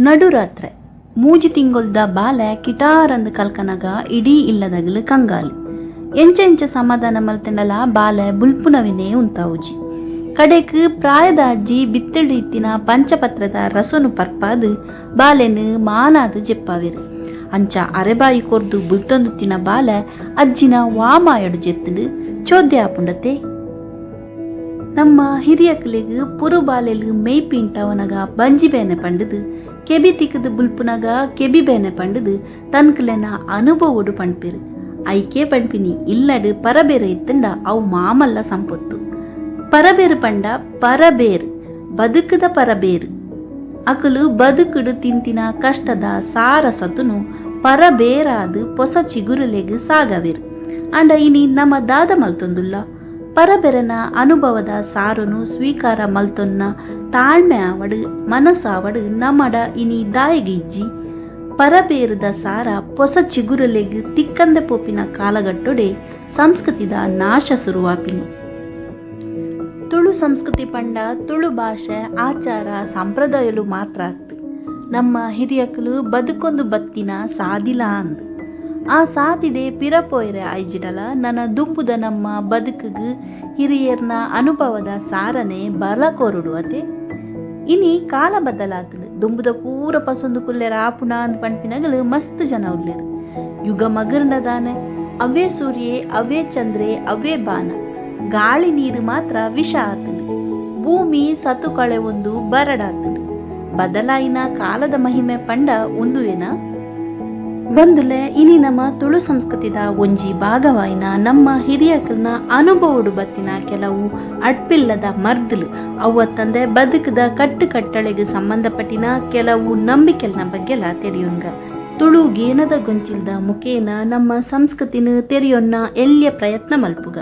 ನಡುರಾತ್ರೆ ಮೂಜಿ ತಿಂಗೊಲ್ದ ಬಾಲೆ ಕಿಟಾರಂದ್ ಕಲ್ಕನಗ ಇಡೀ ಇಲ್ಲದಗಲು ಕಂಗಾಲು. ಎಂಚ ಎಂಚ ಸಮಾಧಾನ ಮಲ್ತೆಂಡಲ ಬಾಲೆ ಬುಲ್ಪುನವಿನೇ ಉಂತಾವುಜಿ. ಕಡೆಕ್ ಪ್ರಾಯದ ಅಜ್ಜಿ ಬಿತ್ತಿಲ್ಡ್ ಇತ್ತಿನ ಪಂಚಪತ್ರದ ರಸೊನು ಪರ್ಪಾದ್ ಬಾಲೆನ್ ಮಾನಾದ್ ಜೆಪ್ಪಾವೆರ್. ಅಂಚ ಅರೆಬಾಯಿ ಕೊರ್ದು ಬುಲ್ತೊಂದುತ್ತಿನ ಬಾಲೆ ಅಜ್ಜಿನ ವಾ ಮಾಯೊಡು ಜೆತ್ತ್ಂಡ್ ಚೋದ್ಯ ಆಪುಂಡತೆ? ನಮ್ಮ ಹಿರಿಯಕ್ಲೆಗ್ ಪುರುಬಾಲೆಲು ಮೆಯ್ ಪಿಂಟಾವನಗ ಬಂಜಿ ಬೇನೆ ಪಂಡುದು, ಕೆಬಿ ತಿಕ್ಕುದು ಬುಲ್ಪುನಗ ಕೆಬಿ ಬೇನೆ ಪಂಡುದು ತನ್ಕುಲೆನ ಅನುಭವೊಡು ಪಣ್ಪೆರ್. ಐಕೇ ಪಣ್ಪಿನಿ ಇಲ್ಲಡ್ ಪರಬೇರ್ ಇತ್ತುಂಡ ಅವು ಮಾಮಲ್ಲ ಸಂಪೊತ್ತು. ಪರಬೇರ್ ಪಂಡ ಪರಬೇರ್, ಬದುಕುದ ಪರಬೇರ್. ಅಕುಲು ಬದುಕುಡು ತಿಂತಿನ ಕಷ್ಟದ ಸಾರ ಸತುನು ಪರಬೇರಾದ್ ಪೊಸ ಚಿಗುರುಲೆಗ್ ಸಾಗವೆರ್. ಆಂಡ ಇನಿ ನಮ ದಾದ ಮಲ್ತೊಂದುಲ್ಲ? ಪರಬೆರೆನ ಅನುಭವದ ಸಾರೊನು ಸ್ವೀಕಾರ ಮಲ್ತೊನ್ನ ತಾಳ್ಮೆ ಆವಡ್ ಮನಸಾವಡ್ ನಮಡ ಇನಿ ದಾಯೆಗ್ ಇಜ್ಜಿ? ಪರಬೇರುದ ಸಾರ ಪೊಸ ಚಿಗುರುಲೆಗ್ ತಿಕ್ಕಂದೆ ಪೋಪಿನ ಕಾಲಘಟ್ಟೊಡೆ ಸಂಸ್ಕೃತಿದ ನಾಶ ಸುರುವಾಪಿನಿ. ತುಳು ಸಂಸ್ಕೃತಿ ಪಂಡ ತುಳು ಭಾಷೆ, ಆಚಾರ, ಸಂಪ್ರದಾಯೊಲು ಮಾತ್ರ ಅತ್ತ್. ನಮ್ಮ ಹಿರಿಯಕುಲು ಬದುಕೊಂದು ಬತ್ತಿನ ಸಾದಿಲಾ ಅಂದ್. ಆ ಸಾದಿಡೆ ಪಿರ ಪೋಯೆರೆ ಆಯಿಜಿಡಲ ನನ ದುಂಬುದ ನಮ್ಮ ಬದುಕುಗ್ ಹಿರಿಯೆರ್ನ ಅನುಭವದ ಸಾರನೆ ಬಲ ಕೊರೊಡು ಅತೆ? ಇನಿ ಕಾಲ ಬದಲಾತ್ಂಡ್ ದುಂಬುದ ಪೂರ ಪಸೊಂದು ಕುಲ್ಲೆರೆ ಆಪುಂಡಾ ಅಂದ್ ಪನ್ಪಿನಗಲು ಮಸ್ತ್ ಜನ ಉಲ್ಲೆರ್. ಯುಗ ಮಗರ್ಂಡ ದಾನೆ? ಅವ್ವೇ ಸೂರ್ಯೆ, ಅವ್ವೇ ಚಂದ್ರೆ, ಅವ್ವೇ ಬಾನ. ಗಾಳಿ ನೀರ್ ಮಾತ್ರ ವಿಷ ಆತ್ಂಡ್. ಭೂಮಿ ಸತು ಕಳೆವೊಂದು ಬರಡಾತ್ಂಡ್. ಬದಲಾಯಿನ ಕಾಲದ ಮಹಿಮೆ ಪಂಡ ಉಂದುವೇನಾ? ಬಂದುಲೆ ಇನಿ ನಮ ತುಳು ಸಂಸ್ಕೃತಿದ ಒಂಜಿ ಭಾಗವಾಯಿನ ನಮ್ಮ ಹಿರಿಯಕ್ಲ್ನ ಅನುಭವೊಡು ಬತ್ತಿನ ಕೆಲವು ಅಡ್ಪಿಲ್ಲದ ಮರ್ದ್ಲು ಅವ್ವತ್ತಂದೆ ಬದುಕುದ ಕಟ್ಟ್ ಕಟ್ಟಳೆಗ್ ಸಂಬಂಧಪಟ್ಟಿನ ಕೆಲವು ನಂಬಿಕೆಲ್ನ ಬಗ್ಗೆಲ ತೆರಿಯೊನ್ಗ. ತುಳು ಗೇನದ ಗೊಂಚಿಲ್ದ ಮುಕೇನ ನಮ್ಮ ಸಂಸ್ಕೃತಿನ್ ತೆರಿಯೊನ್ನ ಎಲ್ಯ ಪ್ರಯತ್ನ ಮಲ್ಪುಗ.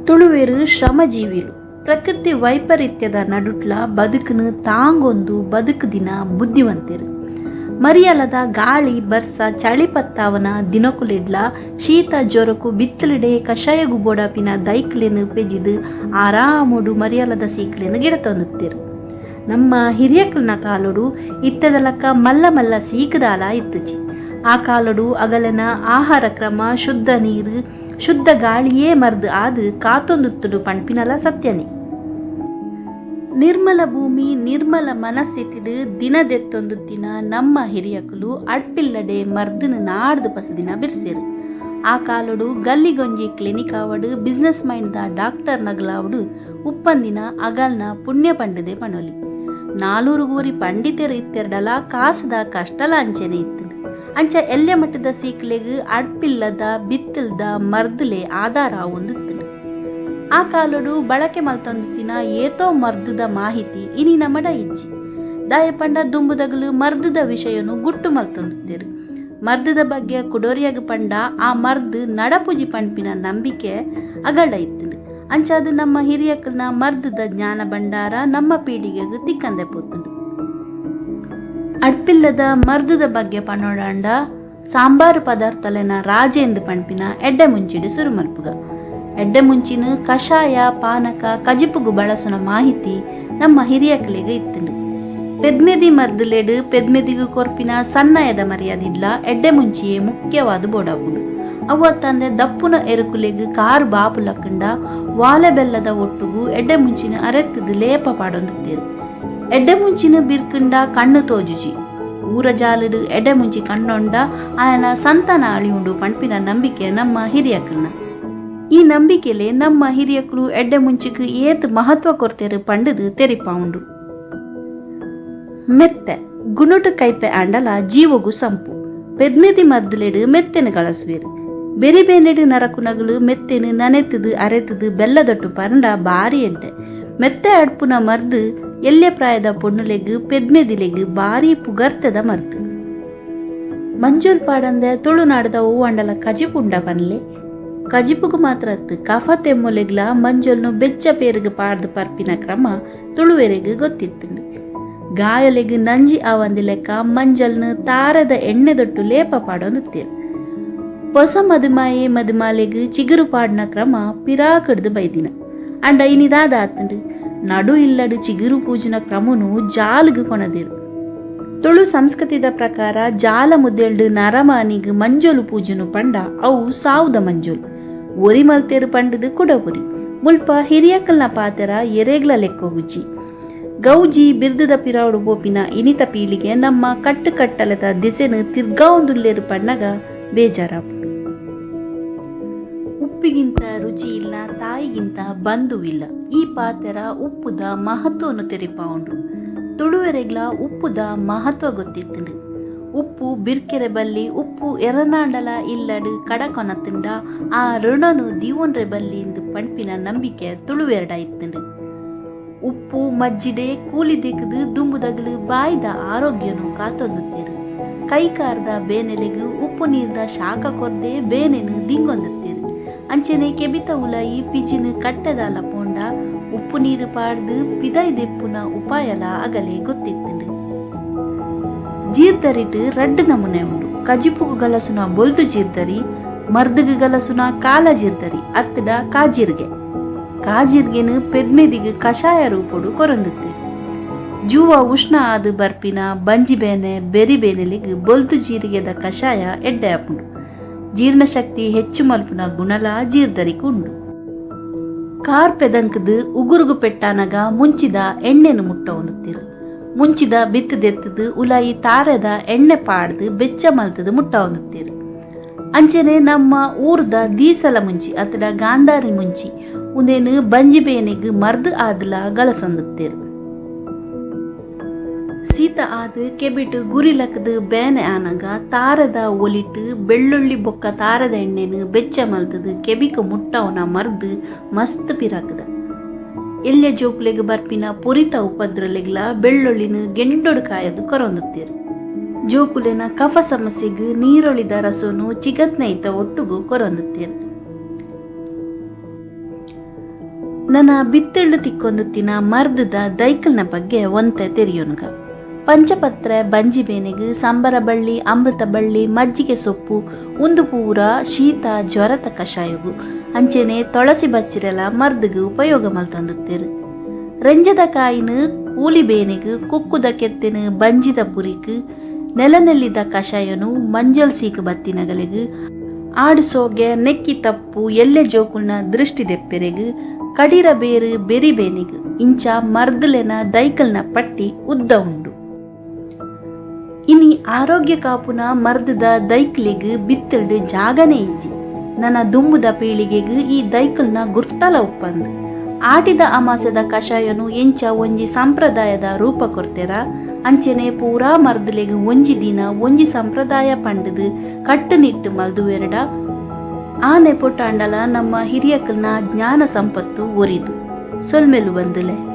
ತುಳುವೆರ್ ಶ್ರಮಜೀವಿಲು. ಪ್ರಕೃತಿ ವೈಪರೀತ್ಯದ ನಡುಟ್ಲ ಬದುಕುನ್ ತಾಂಗೊಂದು ಬದುಕುದಿನ ಬುದ್ಧಿವಂತೆರ್. ಮರಿಯಲದ ಗಾಳಿ, ಬರ್ಸ, ಚಳಿ ಪತ್ತಾವನ ದಿನೊಕುಲೆಡ್ಲಾ ಶೀತ ಜ್ವರೊಕು ಬಿತ್ತ್ಲೆಡೇ ಕಷಾಯೊಗು ಬೋಡಾಪಿನ ದೈಕ್ಲೆನ್ ಪೆಜಿದ್ ಆರಾಮೊಡು ಮರಿಯಲದ ಸೀಕ್ಲೆನ್ ಗಿಡತೊಂದಿತ್ತೆರ್. ನಮ್ಮ ಹಿರಿಯಕ್ಲ್ನ ಕಾಲೊಡು ಇತ್ತೆದ ಲಕ್ಕ ಮಲ್ಲ ಮಲ್ಲ ಸೀಕ್ ದಾಲ ಇತ್ತಿಜಿ. ಆ ಕಾಲೊಡು ಅಗಲೆನ ಆಹಾರ ಕ್ರಮ, ಶುದ್ಧ ನೀರ್, ಶುದ್ಧ ಗಾಳಿಯೇ ಮರ್ದ್ ಆದ್ ಕಾತೊಂದುತ್ತುಂಡು ಪನ್ಪಿನಲ ಸತ್ಯನೇ. ನಿರ್ಮಲ ಭೂಮಿ, ನಿರ್ಮಲ ಮನಸ್ಥಿತಿಡ್ ದಿನ ದೆತ್ತೊಂದುತ್ತಿನ ನಮ್ಮ ಹಿರಿಯಕುಲು ಅಡ್ಪಿಲ್ಲಡೆ ಮರ್ದ್ನ್ ನಾಡ್ದ್ ಪಸದಿನ ಬಿರ್ಸೆರ್. ಆ ಕಾಲೊಡು ಗಲ್ಲಿಗೊಂಜಿ ಕ್ಲಿನಿಕ್ ಆವಡ್, ಬಿಸಿನೆಸ್ ಮೈಂಡ್ದ ಡಾಕ್ಟರ್ ನಗಲಾವಡ್ ಉಪ್ಪಂದಿನ ಅಗಲ್ನ ಪುಣ್ಯ ಪಂಡುದೇ ಪನೊಲಿ. ನಾಲೂರುಗು ಒರಿ ಪಂಡಿತೆರ್ ಇತ್ತೆರ್ಡಲಾ ಕಾಸ್ದ ಕಷ್ಟಲಾ ಅಂಚೆನೆ ಇತ್ತ್ಂಡ್. ಅಂಚ ಎಲ್ಯ ಮಟ್ಟ್ದ ಸೀಕ್ಲೆಗ್ ಅಡ್ಪಿಲ್ಲದ ಬಿತ್ತ್ಲ್ದ ಮರ್ದ್ಲೇ ಆಧಾರ ಆವೊಂದಿತ್ತ್ಂಡ್. ಆ ಕಾಲೊಡು ಬಳಕೆ ಮಲ್ತೊಂದಿತ್ತಿನ ಏತೋ ಮರ್ದ್ದ ಮಾಹಿತಿ ಇನಿ ನಮಡ ಇಜ್ಜಿ. ದಾಯೆ ಪಂಡ ದುಂಬುದಗಲು ಮರ್ದ್ದ ವಿಷಯೊನು ಗುಟ್ಟು ಮಲ್ತೊಂದಿತ್ತೆರ್. ಮರ್ದ್ದ ಬಗ್ಗೆ ಕುಡೊರಿಯಗ್ ಪಂಡ ಆ ಮರ್ದ್ ನಡಪುಜಿ ಪನ್ಪಿನ ನಂಬಿಕೆ ಅಗಲ್ಡ ಇತ್ತ್ಂಡ್. ಅಂಚಾದ್ ನಮ್ಮ ಹಿರಿಯಕ್ಲ್ನ ಮರ್ದ್ದ ಜ್ಞಾನ ಭಂಡಾರ ನಮ್ಮ ಪೀಳಿಗೆಗ್ ತಿಕ್ಕಂದೆ ಪೋತ್ಂಡ್. ಅಡ್ಪಿಲ್ಲದ ಮರ್ದ್ದ ಬಗ್ಗೆ ಪನೊಡಾಂಡ ಸಾಂಬಾರು ಪದಾರ್ಥಲೆನ ರಾಜೆಂದ್ ಪನ್ಪಿನ ಎಡ್ಡೆ ಮುಂಚಿಡ್ ಸುರು ಮಲ್ಪುಗ. ಎಡ್ಡೆ ಮುಂಚಿನ್ ಕಷಾಯ, ಪಾನಕ, ಕಜಿಪುಗು ಬಳಸುನ ಮಾಹಿತಿ ನಮ್ಮ ಹಿರಿಯಕ್ಲೆಗ್ ಇತ್ತ್ಂಡ್. ಪೆದ್ಮೆದಿ ಮರ್ದ್ಲೆಡ್ ಪೆದ್ಮೆದಿಗ್ ಕೊರ್ಪಿನ ಸನ್ನಯದ ಮರ್ಯಾದಿಡ್ಲಾ ಎಡ್ಡೆ ಮುಂಚಿಯೇ ಮುಖ್ಯವಾದ್ ಬೋಡಾಪುಂಡು. ಅವ್ವತ್ತಂದೆ ದಪ್ಪುನ ಎರುಕುಲೆಗ್ ಕಾರ್ ಬಾಪು ಲಕ್ಕ್ಂಡ ವಾಲೆ ಬೆಲ್ಲದ ಒಟ್ಟುಗು ಎಡ್ಡೆ ಮುಂಚಿನ್ ಅರೆತ್ದ್ ಲೇಪ ಪಾಡೊಂದಿತ್ತೆರ್. ಎಡ್ಡೆ ಮುಂಚಿನ್ ಬಿರ್ಕ್ಂಡ ಕಣ್ಣ್ ತೋಜುಜಿ. ಊರ ಜಾಲ್ಡ್ ಎಡ್ಡೆ ಮುಂಚಿ ಕಣ್ಣೊಂಡ ಆಯನ ಸಂತಾನ ಅಳಿಯುಂಡು ಪನ್ಪಿನ ನಂಬಿಕೆ ನಮ್ಮ ಹಿರಿಯಕ್ಲ್ನ. ಈ ನಂಬಿಕೆಲೆ ನಮ್ಮ ಹಿರಿಯಕ್ಲು ಎಡ್ಡೆ ಮುಂಚಿಗ್ ಏತ್ ಮಹತ್ವ ಕೊರ್ತೆರ್ ಪಂಡ್ದ್ ತೆರಿಪಾವುಂಡು. ಮೆತ್ತೆ ಗುಣೊಟು ಕೈಪೆ ಆಂಡಲಾ ಜೀವೊಗು ಸಂಪು. ಪೆದ್ಮೆದಿ ಮರ್ದ್ಲೆಡ್ ಮೆತ್ತೆನ್ ಗಳಸುವೆರ್. ಬೆರಿಬೇನೆಡ್ ನರಕುನಗುಲು ಮೆತ್ತೆನ್ ನನೆತ್ದ್ ಅರೆತ್ದ್ ಬೆಲ್ಲದೊಟ್ಟು ಪರ್ಂಡ ಬಾರಿ ಎಡ್ಡೆ. ಮೆತ್ತೆ ಅಡ್ಪುನ ಮರ್ದ್ ಎಲ್ಯ ಪ್ರಾಯದ ಪೊಣ್ಣುಲೆಗ್ ಪೆದ್ಮೆದಿಲೆಗ್ ಬಾರಿ ಪುಗರ್ತೆದ ಮರ್ದ್. ಮಂಜೊಲ್ ಪಾಡಂದೆ ತುಳುನಾಡ್ದ ಒವ್ವಾಂಡಲ ಕಜಿಪು ಉಂಡ ಪನ್ಲೆ. ಕಜಿಪುಗು ಮಾತ್ರ ಅತ್ತ್ ಕಫ ತೆಮ್ಮೊಲೆಗ್ಲಾ ಮಂಜೊಲ್ನು ಬೆಚ್ಚ ಪೇರ್ಗ್ ಪಾಡ್ದ್ ಪರ್ಪಿನ ಕ್ರಮ ತುಳುವೆರೆಗ್ ಗೊತ್ತಿತ್ತ್ಂಡ್. ಗಾಯೊಲೆಗ್ ನಂಜಿ ಆವಂದಿಲೆಕ್ಕ ಮಂಜಲ್ನ್ ತಾರೆದ ಎಣ್ಣೆದೊಟ್ಟು ಲೇಪ ಪಾಡೊಂದಿತ್ತೆರ್. ಪೊಸ ಮದಿಮಾಯೆ ಮದಿಮಾಲೆಗ್ ಚಿಗುರು ಪಾಡುನ ಕ್ರಮ ಪಿರಾಕ್ಡ್ದ್ ಬೈದಿನ. ಆಂಡ ಇನಿ ದಾದ ಆತ್ಂಡ್? ನಡು ಇಲ್ಲಡ್ ಚಿಗುರು ಪೂಜುನ ಕ್ರಮೊನು ಜಾಲ್ಗ್ ಕೊನದೆರ್. ತುಳು ಸಂಸ್ಕೃತಿದ ಪ್ರಕಾರ ಜಾಲ ಮುದೆಲ್ಡ್ ನರಮಾನಿಗ್ ಮಂಜೊಲು ಪೂಜುನು ಪಂಡ ಅವು ಸಾವುದ ಮಂಜೊಲು. ಒರಿ ಮಲ್ತೆರ್ ಪಂಡ್ದ್ ಕುಡ ಒರಿ. ಮುಲ್ಪ ಹಿರಿಯಕಲ್ನ ಪಾತೆರ ಎರೆಗ್ಲ ಲೆಕ್ಕೊಗುಜ್ಜಿ. ಗೌಜಿ ಬಿರ್ದ್ ದ ಪಿರವುಡು ಪೋಪಿನ ಇನಿತ ಪೀಳಿಗೆ ನಮ್ಮ ಕಟ್ಟ್ ಕಟ್ಟಲೆದ ದಿಸೆನ್ ತಿರ್ಗಾವೊಂದುಲ್ಲೆರ್ ಪನ್ನಗ ಬೇಜಾರಾಪುಂಡು. ಉಪ್ಪಿಗಿಂತ ರುಚಿ ಇಲ್ಲ ತಾಯಿಗಿಂತ ಬಂಧುವಿಲ್ಲ ಈ ಪಾತೆರ ಉಪ್ಪುದ ಮಹತ್ವೊನು ತೆರಿಪಾವುಂಡು. ತುಳುವೆರೆಗ್ಲಾ ಉಪ್ಪುದ ಮಹತ್ವ ಗೊತ್ತಿತ್ತ್ಂಡ್. ಉಪ್ಪು ಬಿರ್ಕೆರೆ ಬಲ್ಲಿ ಉಪ್ಪು ಎರೆನಾಂಡಲ ಇಲ್ಲಡ್ ಕಡ ಕೊನತ್ಂಡ ಆ ಋಣೊನು ದೀವೊನ್ರೆ ಬಲ್ಲಿಂದ್ ಪನ್ಪಿನ ನಂಬಿಕೆ ತುಳುವೆರ್ಡ ಇತ್ತ್ಂಡ್. ಉಪ್ಪು ಮಜ್ಜಿಡೇ ಕೂಲಿ ದೆಕ್ದ್ ದುಂಬುದಗ್ಲ್ ಬಾಯಿದ ಆರೋಗ್ಯೊನು ಕಾತೊಂದಿತ್ತೆರ್. ಕೈ ಕಾರ್ದ ಬೇನೆಲೆಗ್ ಉಪ್ಪು ನೀರ್ದ ಶಾಖ ಕೊರ್ದೇ ಬೇನೆನ್ ದಿಂಗೊಂದಿತ್ತೆರ್. ಅಂಚೆನೆ ಕೆಬಿತ ಉಲಯಿ ಪಿಜಿನ್ ಕಟ್ಟೆದಾಲ ಪೋಂಡ ಉಪ್ಪು ನೀರ್ ಪಾಡ್ದ್ ಪಿದಯಿ ದೆಪ್ಪುನ ಉಪಾಯಲಾ ಅಗಲೆ ಗೊತ್ತಿತ್ತ್ಂಡ್. ಜೀರ್ದರಿಟ್ ರಡ್ಡ್ ನಮೂನೆ ಉಂಡು. ಕಜಿಪುಗು ಗಲಸುನ ಬೊಲ್ದು ಜೀರ್ದರಿ, ಮರ್ದ್ಗ್ ಗಲಸುನ ಕಾಲ ಜೀರ್ದರಿ ಅತ್ತ್ಡ ಕಾಜೀರ್ಗೆ. ಕಾಜೀರ್ಗೆನ್ ಪೆದ್ಮೆದಿಗ್ ಕಷಾಯ ರೂಪೊಡು ಕೊರೊಂದಿತ್ತೆರ್. ಜೂವ ಉಷ್ಣ ಆದ್ ಬರ್ಪಿನ ಬಂಜಿ ಬೇನೆ, ಬೆರಿ ಬೇನೆಲೆಗ್ ಬೊಲ್ದು ಜೀರಿಗೆದ ಕಷಾಯ ಎಡ್ಡೆ ಆಪುಂಡು. ಜೀರ್ಣಶಕ್ತಿ ಹೆಚ್ಚು ಮಲ್ಪುನ ಗುಣಲಾ ಜೀರ್ದರಿಕ್ ಉಂಡು. ಕಾರ್ ಪೆದಂಕ್ದ್ ಉಗುರುಗು ಪೆಟ್ಟಾನಗ ಮುಂಚಿದ ಎಣ್ಣೆನ್ ಮುಟ್ಟವೊಂದಿತ್ತೆರ್. ಮುಂಚಿದ ಬಿತ್ತ್ ದೆತ್ತ್ದ್ ಉಲಯಿ ತಾರೆದ ಎಣ್ಣೆ ಪಾಡ್ದ್ ಬೆಚ್ಚ ಮಲ್ತ್ದ್ ಮುಟ್ಟವೊಂದಿತ್ತೆರ್. ಅಂಚೆನೆ ನಮ್ಮ ಊರುದ ದೀಸಲ ಮುಂಚಿ ಅತ್ತ್ಡ ಗಾಂಧಾರಿ ಮುಂಚಿ ಉಂದೆನ್ ಬಂಜಿ ಬೇನೆಗ್ ಮರ್ದ್ ಆದ್ಲಾ ಗಳಸೊಂದಿತ್ತೆರ್. ಸೀತ ಆದ್ ಕೆಬಿಟ್ ಗುರಿ ಲಕ್ದ್ ಬೇನೆ ಆನಗ ತಾರೆದ ಒಲಿಟ್ ಬೆಳ್ಳುಳ್ಳಿ ಬೊಕ್ಕ ತಾರೆದ ಎಣ್ಣೆನ್ ಬೆಚ್ಚ ಮಲ್ತ್ದ್ ಕೆಬಿಕ್ ಮುಟ್ಟವುನ ಮರ್ದ್ ಮಸ್ತ್ ಪಿರಾಕ್ದ. ಎಲ್ಯ ಜೋಕುಲೆಗ್ ಬರ್ಪಿನ ಪುರಿತ ಉಪದ್ರಲೆಗ್ಲಾ ಬೆಳ್ಳುಳ್ಳಿನ್ ಗೆಂಡೊಡು ಕಾಯದ್ ಕೊರೊಂದಿತ್ತೆರ್. ಜೋಕುಲೆನ ಕಫ ಸಮಸ್ಯೆಗ್ ನೀರೊಳಿದ ರಸೊನು ಚಿಗತ್ನೈತ ಒಟ್ಟುಗು ಕೊರೊಂದಿತ್ತೆರ್. ನನ ಬಿತ್ತ್ಲ್ಡ್ ತಿಕ್ಕೊಂದಿತ್ತಿನ ಮರ್ದ್ದ ದೈಕಲ್ನ ಬಗ್ಗೆ ಒಂತೆ ತೆರಿಯೊನುಗ. ಪಂಚಪತ್ರೆ ಬಂಜಿ ಬೇನೆಗ್, ಸಂಬರ ಬಳ್ಳಿ, ಅಮೃತ ಬಳ್ಳಿ, ಮಜ್ಜಿಗೆ ಸೊಪ್ಪು ಉಂದು ಪೂರ ಶೀತ ಜ್ವರತ ಕಷಾಯೊಗು. ಅಂಚೆನೆ ತೊಳಸಿ ಬಚ್ಚಿರೆಲ ಮರ್ದ್ಗ್ ಉಪಯೋಗ ಮಲ್ತೊಂದಿತ್ತೆರ್. ರೆಂಜೆದ ಕಾಯಿನ್ ಕೂಲಿ ಬೇನೆಗ್, ಕುಕ್ಕುದ ಕೆತ್ತೆನ್ ಬಂಜಿದ ಪುರಿಕ್, ನೆಲನೆಲ್ಲಿದ ಕಷಾಯೊನು ಮಂಜಲ್ ಸೀಕ್ ಬತ್ತಿನಗಲೆಗ್, ಆಡ್ ಸೋಗೆ, ನೆಕ್ಕಿ ತಪ್ಪು ಎಲ್ಲೆ ಜೋಕುಲ್ನ ದೃಷ್ಟಿ ದೆಪ್ಪೆರೆಗ್, ಕಡಿರ ಬೇರ್ ಬೆರಿ ಬೇನೆಗ್ ಇಂಚ ಮರ್ದ್ಲೆನ ದೈಕಲ್ನ ಪಟ್ಟಿ ಉದ್ದ ಉಂಡು. ಇನಿ ಆರೋಗ್ಯ ಕಾಪುನ ಮರ್ದ್ದ ದೈಕ್ಲೆಗ್ ಬಿತ್ತ್ಲ್ಡ್ ಜಾಗನೇ ಇಜ್ಜಿ. ನನ ದುಂಬುದ ಪೀಳಿಗೆಗ್ ಈ ದೈಕಲ್ನ ಗುರ್ತಲ ಉಪ್ಪಂದ್. ಆಟಿದ ಅಮಾಸೆದ ಕಷಾಯೊನು ಎಂಚ ಒಂಜಿ ಸಂಪ್ರದಾಯದ ರೂಪ ಕೊರ್ತೆರಾ ಅಂಚೆನೆ ಪೂರಾ ಮರ್ದ್ಲೆಗ್ ಒಂಜಿ ದಿನ ಒಂಜಿ ಸಂಪ್ರದಾಯ ಪಂಡ್ದ್ ಕಟ್ಟ್ ನಿಟ್ಟ್ ಮಲ್ದುವೆರ್ಡ ಆ ನೆಪೊಟಾಂಡಲ ನಮ್ಮ ಹಿರಿಯಕಲ್ನ ಜ್ಞಾನ ಸಂಪತ್ತು ಒರಿದು. ಸೊಲ್ಮೆಲು ಬಂಧುಲೆ.